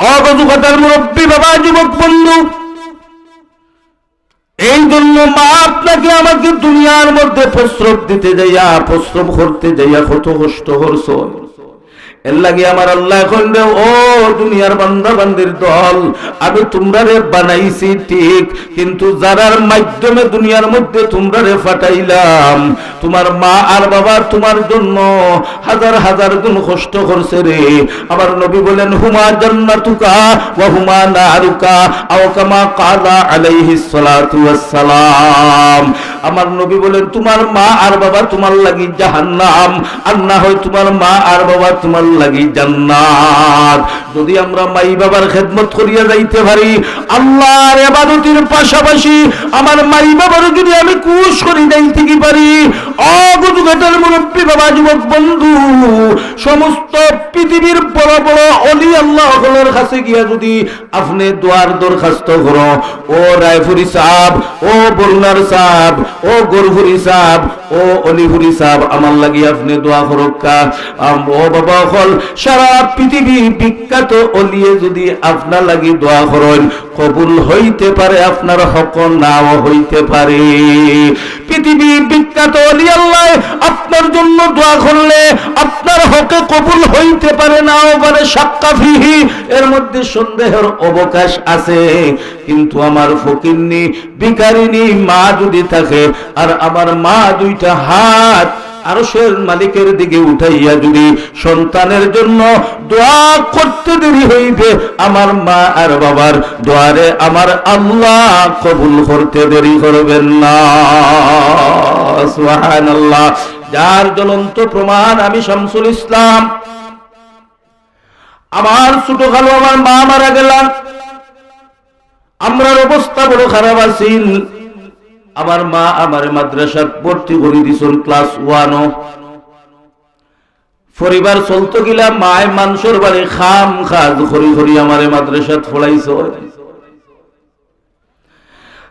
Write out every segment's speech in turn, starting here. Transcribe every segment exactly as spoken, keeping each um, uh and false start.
অগজু কাটার মুরব্বী বাবা, যুবক বন্ধু, এই জন্য মা আপনাকে আমাকে দুনিয়ার মধ্যে প্রস্রব দিতে যাইয়া, প্রস্রব করতে যাইয়া কত কষ্ট করছো। এর লাগি আমার আল্লায় কইন রে, ও দুনিয়ার বান্দা বান্দির দল, আমি তুমরারে বানাইছি ঠিক, কিন্তু যারার মাধ্যমে দুনিয়ার মধ্যে তুমরারে পাঠাইলাম, তুমার মা আর বাবা তুমার জন্য হাজার হাজার গুণ কষ্ট করছে রে। আমার নবী বলেন, হুমা জান্নাতুকা ওয়া হুমা নারুকা, আও কামা ক্বালা আলাইহিস সালাতু ওয়াস সালাম। আমার নবী বলেন, তুমার মা আর বাবা তুমার লাগি জাহান্নাম, আর না হয় তুমার মা আর বাবা তুমার লাগি জান্নাত। যদি আমরা মাই বাবার খেদমত করিয়া যাইতে পারি, আল্লাহর ইবাদতির পাশাপাশি আমার মাই বাবারও যদি আমি খুশ করি যাইতে কি পারি, অগজু কাটার মুরব্বী বাবা, যুবক বন্ধু, সমস্ত পৃথিবীর বড় বড় অলি আল্লাহ অকলর কাছে গিয়া যদি আপনে দোয়ার দরখাস্ত করো, ও রায়পুরি সাব, ও বরুণার সাব, ও গরপুরি সাব, ও অলিপুরি সাব, আমার লাগি আপনে দোয়া করউক্কা। আম, ও বাবা অকল, সারা পৃথিবীর বিখ্যাত অলিয়ে যদি আপনার লাগি দোয়া করইন, কবুল হইতে পারে, আপনার হক নাও হইতে পারে। পৃথিবীর বিখ্যাত অলি আল্লাহ আপনার জন্য দোয়া করলে আপনার হকে কবুল হইতে পারে, নাও পারে, শাক্কা ফিহি, এর মধ্যে সন্দেহের অবকাশ আছে। কিন্তু আমার ফকিন্নি ভিখারিনী মা যদি থাকে, আর আমার মা দুইটা হাত আরশের মালিকের দিকে উঠাইয়া যদি সন্তানের জন্য দোয়া করতে দেরি হইবে, আমার মা আর বাবার দোয়ারে আমার আল্লাহ কবুল করতে দেরি করবেন না। সুবহানাল্লাহ। যার জ্বলন্ত প্রমাণ আমি শামসুল ইসলাম। আমার ছোট খালু আমার মা মারা গেলাম, আমরার অবস্থা বড় খারাপ আছিল। আমার মা আমারে মাদ্রাসাত ভর্তি করি দিছইন ক্লাস ওয়ানও। পরিবার চলতো কিলা, মায় মানষর বাড়ি কাম কাজ করি করি আমারে মাদ্রাসাত পড়াইছইন।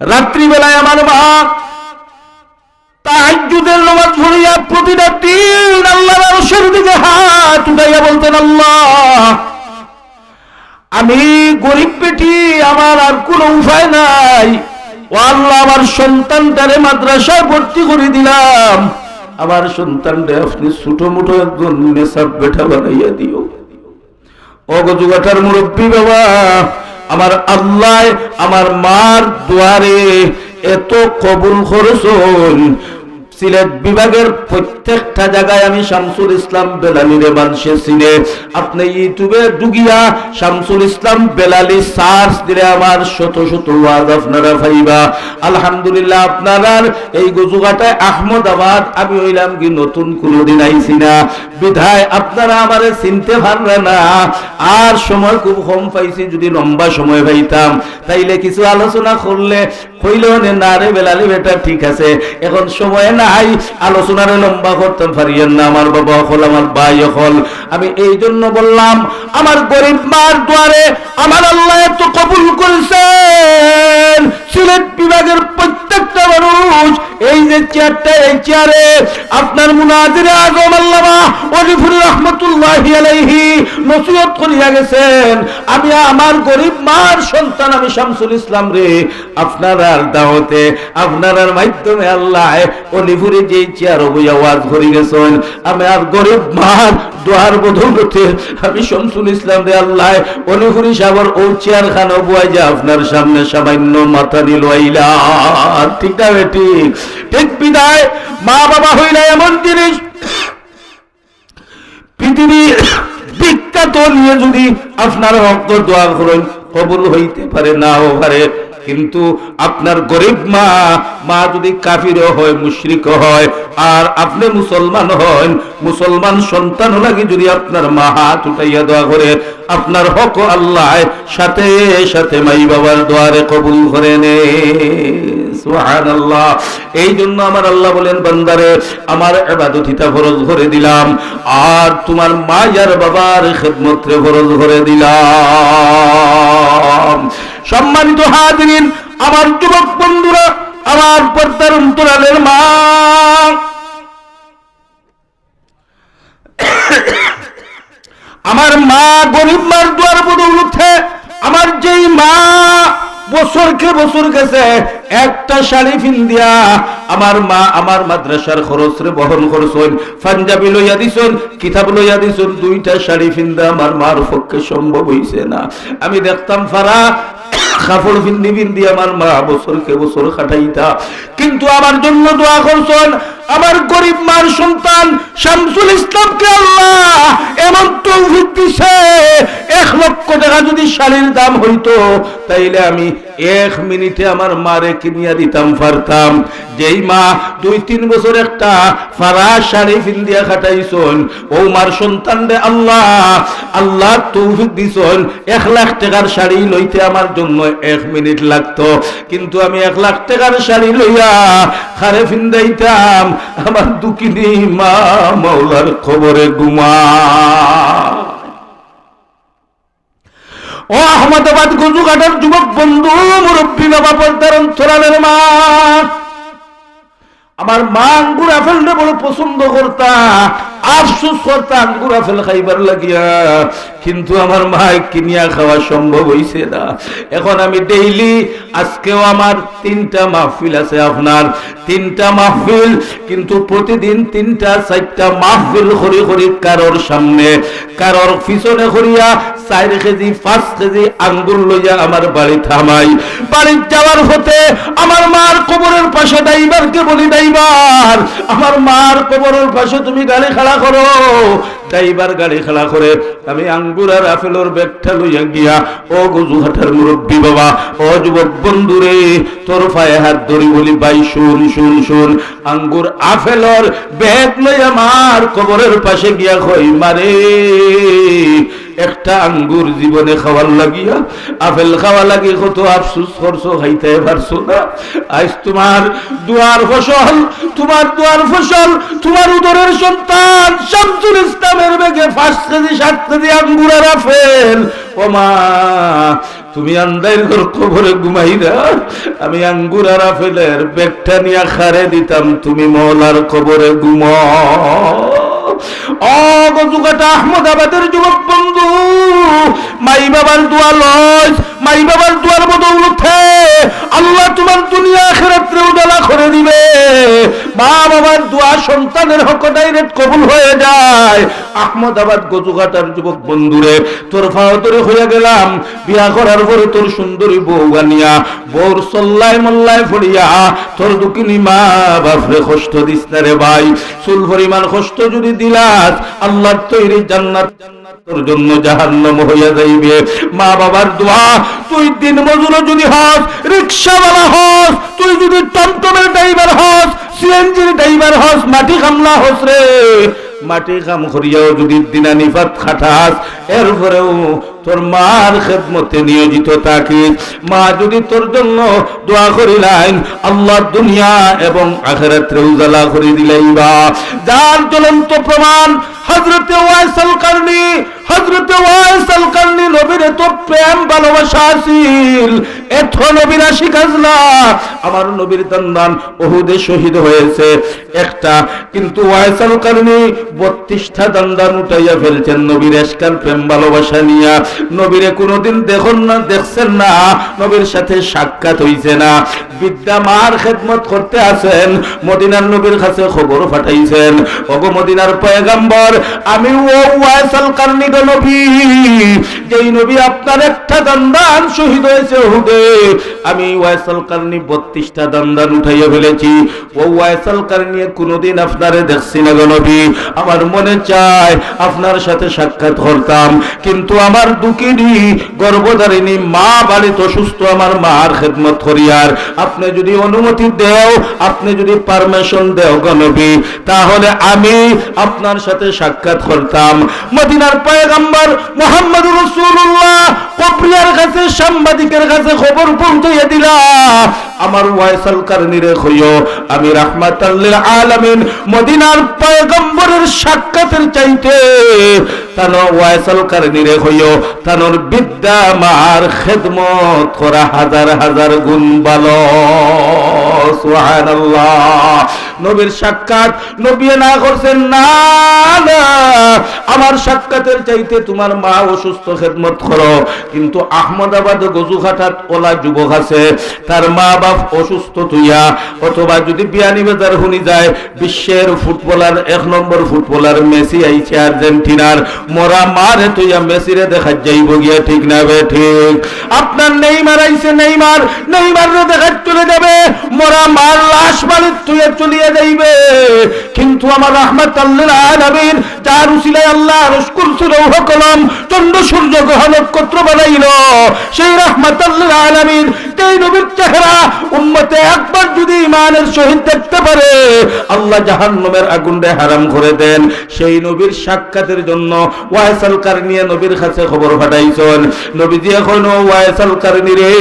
রাত্রিবেলায় আমার মা তাহাজ্জুদের নামাজ পড়িয়া প্রতিটা দিন আল্লাহর আরশের দিকে হাত উঠাইয়া বলতেন, "আল্লাহ, আমি গরিব বেটি, আমার আর কোনো উপায় নাই। ও আল্লাহ, আমার সন্তানটারে মাদ্রাসায় ভর্তি করি দিলাম, আমার সন্তানরে আপনে ছোট মোটো একজন নেসাব বেটা বানাইয়া দিও।" অগজু কাটার মুরব্বী বাবা, আমার আল্লাহ আমার মার দোয়ারে এত কবুল করছইন। সিলেট বিভাগের প্রত্যেকটা জাগায় আমি শামসুল ইসলাম বেলালিরে মানষে চিনে। আপনে YouTube-এ ঢুকিয়া শামসুল ইসলাম বেলালি search দিলে আমার শত শত ওয়াজ আপনারা পাইবা। আলহামদুলিল্লাহ, আপনারার এই গজুঘাটায় আহমদাবাদ, আমি অইলাম কি নতুন, কুনুদিন আইছি না, বিধায় আপনারা আমারে চিনতে পাররা না। আর সময় খুব কম পাইছি, যদি লম্বা সময় পাইতাম তাইলে কিছু আলোচনা করলে কইলে অনে না রে বেলালি বেটা, ঠিক আছে, এখন সময় নাই, আলোচনারে লম্বা করতাম পারিয়ার না। আমার বাবা অকল, আমার ভাই অকল, আমি এই জন্য বললাম, আমার গরিব মার দোয়ারে আমার আল্লাহ এত কবুল করছেন। সিলেট বিভাগের প্রত্যেকটা মানুষ এই যে চেয়ারটা, এই চেয়ারে আপনার মুনাজিরে আজম আল্লামা অলিপুরি রহমতুল্লাহি আলাইহি নসিহত করিয়া গেছেন, আমি আমার গরিব মার সন্তান, আমি শামসুল ইসলাম রে, আপনারার দাওয়াতে, আপনারার মাধ্যমে আল্লাহ অলিপুরি যেই চেয়ারো বইয়া ওয়াজ করি গেছেন, আমি আর গরিব মার দোয়ার বদৌলতে আমি শামসুল ইসলাম রে আল্লাহ অলিপুরি সাবর ও চেয়ার খানো বইয়া যে আপনার সামনে সামান্য মাথা নিল আইলা। ঠিক না বেটি? ঠিক বিধায় মা বাবা হইলা এমন জিনিস, পৃথিবীর বিখ্যাত নিয়ে যদি আপনার হক দোয়া করেন, কবুল হইতে পারে, নাও পারে, কিন্তু আপনার গরিব মা, মা যদি কাফিরও হয়, মুশরিকও হয়, আর আপনি মুসলমান হন, মুসলমান সন্তান লাগি যদি আপনার মা হাত উঠাইয়া দোয়া করে, আপনার হক আল্লাহ সাথে সাথে মাই বাবার দোয়ারে কবুল করে নে। সুবহানাল্লাহ। এই জন্য আমার আল্লাহ বলেন, বান্দারে, আমার ইবাদত ইতা ফরজ করে দিলাম, আর তোমার মা আর বাবার খেদমতরে ফরজ করে দিলাম। সম্মানিত হাজিরিন, আমার যুবক বন্ধুরা, আমার পর্দার অন্তরালের মা, আমার মা গরিব মার দোয়ার বদৌলতে বছর কে বছর গেছে, একটা শাড়ি ফিন্দিয়া আমার মা আমার মাদ্রাসার খরচ রে বহন করছইন, পাঞ্জাবি লইয়া দিছইন, কিতাব লইয়া দিছইন, দুইটা শাড়ি ফিন্দা আমার মার পক্ষে সম্ভব হইছে না। আমি দেখতাম ফারা কাপড় ফিন্দি ফিন্দি আমার মা বছর কে বছর কাটাইতা, কিন্তু আমার জন্য দোয়া করছইন। আমার গরিব মার সন্তান শামসুল ইসলামকে আল্লাহ এমন তৌফিক দিছে, এক লক্ষ টাকা যদি শাড়ির দাম হইতো, তাইলে আমি এক মিনিটে আমার মারে কিনিয়া দিতাম পারতাম। যেই মা দুই তিন বছর একটা ফারা শাড়ি ফিন্দিয়া কাটাইছইন, ও মার সন্তানরে আল্লাহ, আল্লাহ তৌফিক দিছইন, এক লাখ টাকার শাড়ি লইতে আমার জন্য এক মিনিট লাগতো, কিন্তু আমি এক লাখ টাকার শাড়ি লইয়া কারে ফিন্দাইতাম? আমার দুঃখিনী মা মাওলার কবরে ঘুমা। ও আহমদাবাদ গজুঘাটার যুবক বন্ধু, মুরব্বী বাবা, পর্দার অন্তরালের মা, আমার মা আঙ্গুর আপেলরে বড় পছন্দ করতা, আফসোস করতা আঙ্গুর আপেল খাইবার লাগিয়া, কিন্তু আমার মায় কিনিয়া খাওয়া সম্ভব হইছে না। এখন আমি ডেইলি, আজকেও আমার তিনটা মাহফিল আছে, আপনার তিনটা মাহফিল, কিন্তু প্রতিদিন তিনটা চাইরটা মাহফিল করি করি কারোর সামনে, কারোর পিছনে করিয়া চাইর কেজি, পাঁচ কেজি আঙ্গুর লইয়া আমার বাড়িত হামাই। বাড়িত যাওয়ার পথে আমার মার কবরের পাশে ড্রাইভারকে বলি, "ড্রাইভার, আমার মার কবরের পাশে তুমি গাড়ি খাড়া করো।" ড্রাইভার গাড়ি খাড়া করে, আমি আঙ্গুর আর আপেলর ব্যাগটা লইয়া গিয়া, ও গজুঘাটার মুরব্বী বাবা, ও যুবক বন্ধুরে, তোর পায়ে হাত ধরি বলি, "ভাই, শুন, শুন, শুন, আঙ্গুর আপেলর ব্যাগ লইয়া মার কবরের পাশে গিয়া কই, 'মারে, একটা আঙ্গুর জীবনে খাওয়ার লাগিয়া, আপেল খাওয়া লাগি কত আফসোস করছো, খাইতে পারছো না। আইজ তোমার দোয়ার ফসল, তোমার দোয়ার ফসল, তোমার উদরের সন্তান শামসুল ইসলামের ব্যাগে পাঁচ কেজি, সাত কেজি আঙ্গুর আর আপেল। ও মা, তুমি আন্দাইর ঘর কবরে ঘুমাইরা, আমি আঙ্গুর আর আপেলের ব্যাগটা নিয়া কারে দিতাম, তুমি মওলার কবরে ঘুমাও।'" ও গজুঘাটা আহমদাবাদের যুবক বন্ধু, মাই বাবার দোয়া লইস, মাই বাবার দোয়ার বদৌলতে আল্লাহ তোমার দুনিয়া আখিরাতরে উজালা করে দিবে। মা বাবার দোয়া সন্তানের হক ডাইরেক্ট কবুল হয়ে যায়। আহমদাবাদ গজুঘাটার যুবক বন্ধুরে, তোর পাও ধরে হইয়া গেলাম, বিয়া করার পরে তোর সুন্দরী বউ আনিয়া, বউর সল্লায় মল্লায় পড়িয়া তোর দুঃখিনী মা বাপরে কষ্ট দিস না রে ভাই। চুল পরিমাণ কষ্ট যদি দিলাস, আল্লাহর তৈরি জান্নাত তোর জন্য জাহান্নাম হইয়া যাইবে। মা বাবার দোয়া, তুই দিন মজুরও যদি হস, রিক্সাওয়ালা হস, তুই যদি টমটমের ড্রাইভার হস, সিএনজির ড্রাইভার হস, মাটি কামলা হস রে, মাটি কাম করিয়াও যদি দিনানিপাত খাটাস, এরপরেও তোর মার খেদমতে নিয়োজিত থাকিস। মা যদি তোর জন্য দোয়া করিলাইন, আল্লাহ দুনিয়া এবং আখেরাতরে উজালা করি দিলাইবা। যার জ্বলন্ত প্রমাণ হযরতে ওয়াইস আল কারনী। হযরতে ওয়াইস আল কারনী নবীর এত প্রেম ভালোবাসা আছিল, এত নবীর আশিক আজলা। আমার নবীর দান্দান উহুদে শহীদ হয়েছে একটা, কিন্তু ওয়াইস আল কারনী বত্রিশটা দান্দান উঠাইয়া ফেলছেন নবীর এশকার প্রেম ভালোবাসা নিয়া। নবীরে কোনোদিন দেখুন না, দেখছেন না, নবীর সাথে সাক্ষাৎ হইছে না। বৃদ্ধা মার খেদমত করতে আছেন, মদিনার নবীর কাছে খবর পাঠাইছেন, "ওগো মদিনার পয়গাম্বর, আমি ও ওয়াইস আল কারনী গো নবী, যেই নবী আপনার একটা দান্দান শহীদ হয়েছে উহুদে, আমি ওয়াইস আল কারনী বত্রিশটা দান্দান উঠাইয়া ফেলেছি। ও ওয়াইস আল কারনী, কোনোদিন আপনারে দেখছি না গো নবী, আমার মনে চায় আপনার সাথে সাক্ষাৎ করতাম, কিন্তু আমার দুঃখিনী গর্ভধারিণী মা বাড়িত অসুস্থ, আমার মার খেদমত করিয়ার। আপনি যদি অনুমতি দেও, আপনি যদি পারমিশন দেও গো নবী, তাহলে আমি আপনার সাথে সাক্ষাৎ করতাম।" মদিনার পয়গম্বর মুহাম্মদুর রাসূলুল্লাহ কবরিয়ার কাছে, সাংবাদিকের কাছে খবর পৌঁছাইয়া দিলা, "আমার ওয়াইস আল কারনীরে কইও, আমি রাহমাতাল লিল আলামিন মদিনার পয়গম্বরের সাক্ষাতের চাইতে তানো ওয়াইস আল কারনীরে কইও, তানোর বৃদ্ধা মার খেদমত করা হাজার হাজার গুণ ভালো।" সুবহানাল্লাহ। নবীর সাক্ষাৎ, নবীয়ে না করছেন, "না, না, আমার সাক্ষাতের চাইতে তোমার মা অসুস্থ, খেদমত করো।" কিন্তু আহমদাবাদ গজুঘাটাত ওলা যুবক আছে, তার মা বাপ অসুস্থ তুইয়া, অথবা যদি বিয়ানীবাজার হুনি যায়, বিশ্বের ফুটবলার, এক নম্বর ফুটবলার মেসি আইছে আর্জেন্টিনার, মরা মারে তুইয়া মেসিরে দেখাত যাইব গিয়া, ঠিক না বে ঠিক? আপনার নেইমার আইছে, নেইমার, নেইমাররে দেখাত চলে যাবে, মরা মার লাশ বাড়িত তুইয়া চলিয়া যাইবে। কিন্তু আমার রাহমাতাল্লিল আলামিন, যার উসিলায় আল্লাহ আরশ, কুরসি, লৌহ কলম, চন্দ্র সূর্য গ্রহ নক্ষত্র বানাইল, সেই রাহমাতাল্লিল আলামিন, যেই নবীর চেহারা উম্মতে একবার যদি ইমানের সহিত দেখতে পারে, আল্লাহ জাহান্নামের আগুনরে হারাম করে দেন। সেই নবীর সাক্ষাতের জন্য ওয়াইস আল কারনিয়ে নবীর কাছে খবর পাঠাইছইন। নবীজিয়ে কইন, "ও ওয়াইস আল কারনি রে,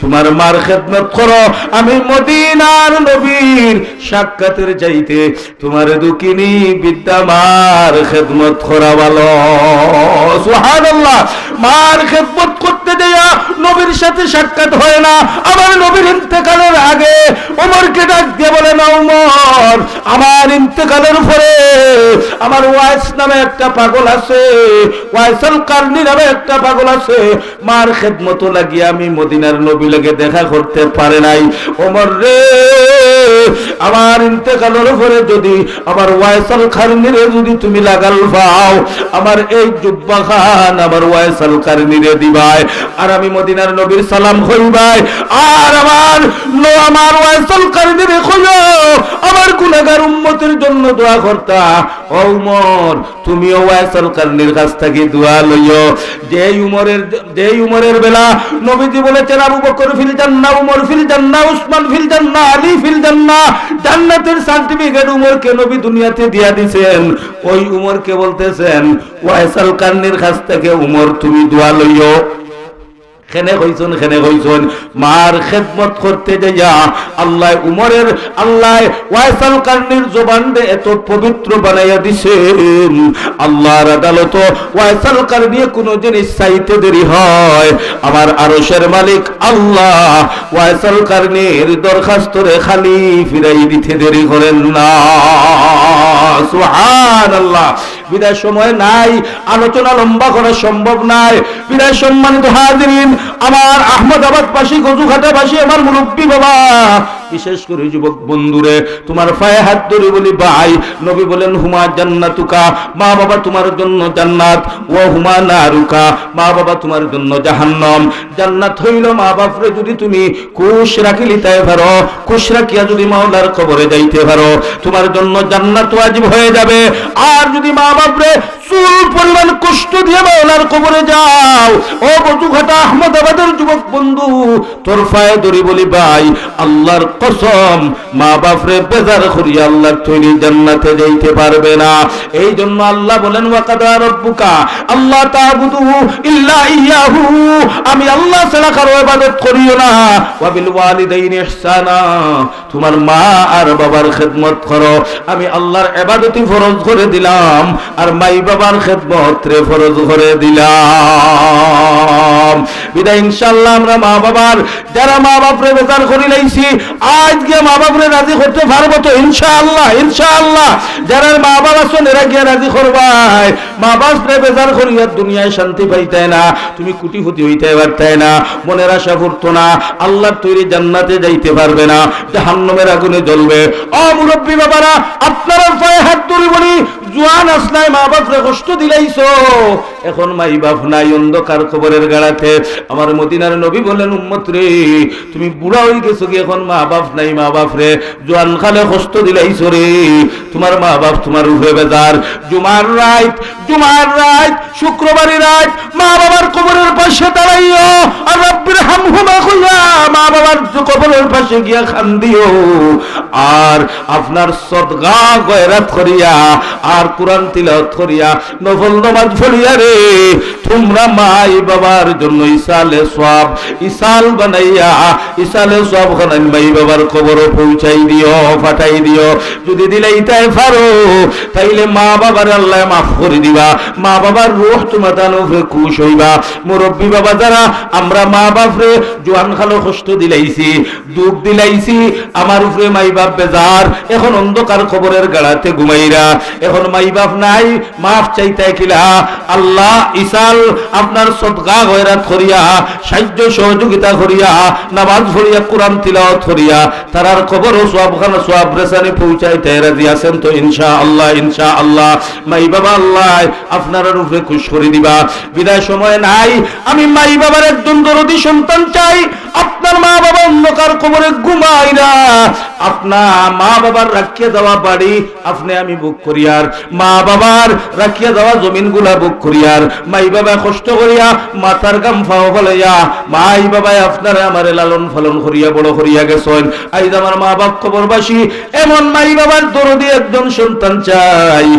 তোমার মার খেদমত করো, আমি মদিনার নবীর সাক্ষাতের চাইতে তোমার দুঃখিনী বৃদ্ধা মার খেদমত করা ভালো।" সুবহানাল্লাহ। মার খেদমত করতে যাইয়া নবীর সাথে সাক্ষাৎ হয় না। আবার নবীর ইন্তেকালের আগে ওমরকে ডাক দিয়ে বলেন, "ও ওমর, আমার ইন্তেকালের পরে আমার ওয়াইস নামে একটা পাগল আছে, ওয়াইস আল কারনি নামে একটা পাগল আছে, মার খেদমতো লাগিয়া আমি মদিনার নবী লগে দেখা করতে পারে নাই। ওমর রে, আমার ইন্তেকালের পরে যদি আমার ওয়াইস আল কারনিরে যদি তুমি লাগাল পাও, আমার এই জুব্বা খান আমার ওয়াইস আল কারনিরে দিবায়, আর আমি মদিনার নবীর সালাম কইবায়, আর আমার ন-, আমার ওয়াইস আল কারনিরে কইও আমার গুনাহগার উম্মতের জন্য দোয়া করতা।" ও ওমর, তুমিও ওয়াইস আল কারনির কাছ থাকি দোয়া লইও। যেই উমরের, যেই উমরের বেলা নবীজি বলেছেন, "আবু বকর ফিল জান্নাহ, উমর ফিল জান্নাহ, উসমান ফিল জান্নাহ, আলী ফিল জান্নাহ, জান্নাতের সার্টিফিকেট উমরকে নবী দুনিয়াতে দিয়া দিছেন।" ওই উমরকে বলতেছেন, "ওয়াইস আল কারনির কাছ থেকে উমর তুমি দোয়া লইও।" কেনে কইছইন, কেনে কইছইন, মার খেদমত করতে যাইয়া আল্লায় উমরের, আল্লায় ওয়াইস আল কারনির জবানরে এত পবিত্র বানাইয়া দিছেন। আল্লাহর আদালতো ওয়াইস আল কারনিয়ে কোনো জিনিস চাইতে দেরি হয়, আমার আরশের মালিক আল্লাহ ওয়াইস আল কারনির দরখাস্তরে খালি ফিরাই দিতে দেরি করেন না। সুবহানাল্লাহ। বিদায় সময় নাই, আলোচনা লম্বা করা সম্ভব নাই। বিদায় সম্মানিত হাজিরিন, আমার আহমদাবাদবাসী, গজুঘাটাবাসী, আমার মুরব্বী বাবা, বিশেষ করে যুবক বন্ধুরে, তোমার পায়ে হাত ধরি বলি, ভাই, নবী বলেন, "হুমা জান্নাতুকা", মা বাবা তোমার জন্য জান্নাত, "ওয়া হুমা নারুকা", মা বাবা তোমার জন্য জাহান্নাম। জান্নাত হইল মা বাপরে যদি তুমি খুশ রাখিলিতায় পারো, খুশ রাখিয়া যদি মাওলার কবরে যাইতে পারো, তোমার জন্য জান্নাত ওয়াজিব হয়ে যাবে। আর যদি মা বাপরে চুল পরিমাণ কষ্ট দিয়ে মাওলার কবরে যাও, ও গজুঘাটা আহমদাবাদের যুবক বন্ধু, তোর পায়ে ধরি বলি ভাই, আল্লাহর কসম, মা বাপরে বেজার করিয়া আল্লাহর তৈরি জান্নাতে যাইতে পারবে না। এই জন্য আল্লাহ বলেন, "ওয়া কাদা রাব্বুকা আল্লা তা'বুদু ইল্লা ইয়াহু", আমি আল্লাহ ছাড়া কারো ইবাদত করিও না। "ওয়া বিল ওয়ালিদাইনি ইহসানা", তোমার মা আর বাবার খেদমত করো। আমি আল্লাহর ইবাদতি ফরজ করে দিলাম, আর মাই বাবার খেদমতরে ফরজ করে দিলাম। বিদায় ইনশাআল্লাহ আমরা মা বাবার, যারা মা বাপরে বেজার করি লাইছি, আইজ গিয়া মা বাপরে রাজি করতে পারবো তো? ইনশাআল্লাহ, ইনশাআল্লাহ। যারার মা বাপ আছইন, এরা গিয়া রাজি করবায়। মা বাপরে বেজার করিয়া দুনিয়ায় শান্তি পাইতায় না, তুমি কোটিপতি হইতে পারতায় না, মনের আশা ফুরতো না, আল্লাহর তৈরি জান্নাতে যাইতে পারবে না, জাহান্নামের আগুনে জ্বলবে। ও মুরব্বী বাবারা, আপনারার পায়ে হাত ধরি বলি, জুয়ান আছলায় মা বাপরে কষ্ট দিলাইছো, এখন মাই বাপ নাই, অন্ধকার কবরের গাড়াতে। আমার মদিনার নবী বলেন, "উম্মত রে, তুমি বুড়া হই গেছো কি, এখন মা বাপ নাই, মা বাপরে জুয়ান কালে কষ্ট দিলাইছো রে, তোমার মা বাপ তোমার উপরে বেজার।" জুমার রাইত, জুমার রাইত, শুক্রবারই রাইত মা বাবার কবরের পাশে দাঁড়াইও, আর "রব্বির হামহুমা" কইয়া মা বাবার কবরের পাশে গিয়া কান্দিও। আর আপনার সদকা গয়রাত করিয়া, আর কোরআন তিলাওয়াত করিয়া, নফল নামাজ পড়িয়া রে, তোমরা মাই বাবার জন্য ইসালে সওয়াব, ইসাল বানাইয়া, ইসালে সওয়াব খানাইন মাই বাবার কবরো পৌঁছাই দিও, পাঠাই দিও। যদি দিলাইতায় পারো, তাইলে মা বাবারে আল্লায় মাফ করি দিবা, মা বাবার রুহ তোমার তান উপরে খুশ হইবা। মুরব্বী বাবা যারা, আমরা মা বাপরে জুয়ান কালো কষ্ট দিলাইছি, দুখ দিলাইছি, আমার উপরে মাই বাপ বেজার, এখন অন্ধকার কবরের গাড়াতে ঘুমাইরা, এখন মাই বাপ নাই, মাফ চাইতায় কিলা? আল্লাহ ইসাল আপনার সদকা খয়রাত করিয়া, সাহায্য সহযোগিতা করিয়া, নামাজ পড়িয়া, কোরআন তিলাওয়াত করিয়া, তারার কবরো সওয়াবখানা, সওয়াব রেসানি পৌঁছাইতায় রাজি আছেন তো? ইনশাআল্লাহ, ইনশাআল্লাহ। মাই বাবা আল্লাহ আপনারার উপরে খুশ করি দিবা। বিদায় সময় নাই, আমি মাই বাবার একজন দরদি সন্তান চাই। আপনার মা বাবা অন্ধকার কবরে ঘুমাইরা, আপনার মা বাবার রাখিয়া যাওয়া বাড়ি আপনে আমি ভোগ করিয়ার, মা বাবার রাখিয়া যাওয়া জমিনগুলা ভোগ করিয়ার, মাই বাবায় কষ্ট করিয়া মাথার ঘাম পাও ফালাইয়া, মাই বাবায় আপনারে আমারে লালন পালন করিয়া বড় করিয়া গেছইন। আইজ আমার মা বাপ কবরবাসী, এমন মাই বাবার দরদি একজন সন্তান চাই।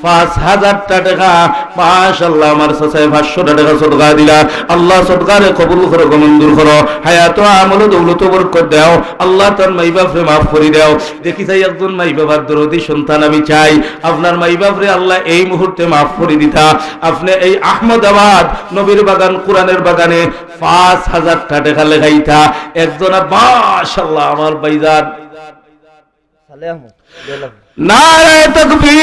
পাঁচ হাজারটা টেকা, মাশাআল্লাহ, আমার চাচায় পাঁচশোটা টেকা সদকা দিলা। আল্লাহ সদকারে কবুল করো গো, মঞ্জুর করো। হায়াত ও আমল ও দৌলত বরকত দেও। আল্লাহ তান মাই বাপরে মাফ করি দেও। দেখি চাই একজন মাই বাবার দরদি সন্তান আমি চাই। আপনার মাই বাপরে আল্লাহ এই মুহূর্তে মাফ করি দিতা। আপনে এই আহমদাবাদ নবীর বাগান, কোরআনের বাগানে পাঁচ হাজারটা টেকা লেখাইতা। একজনা, মাশাআল্লাহ, আমার ভাইজান। সালে আহমদ, রাদিয়াল্লাহু আনহু। নারায়ে তাকবীর।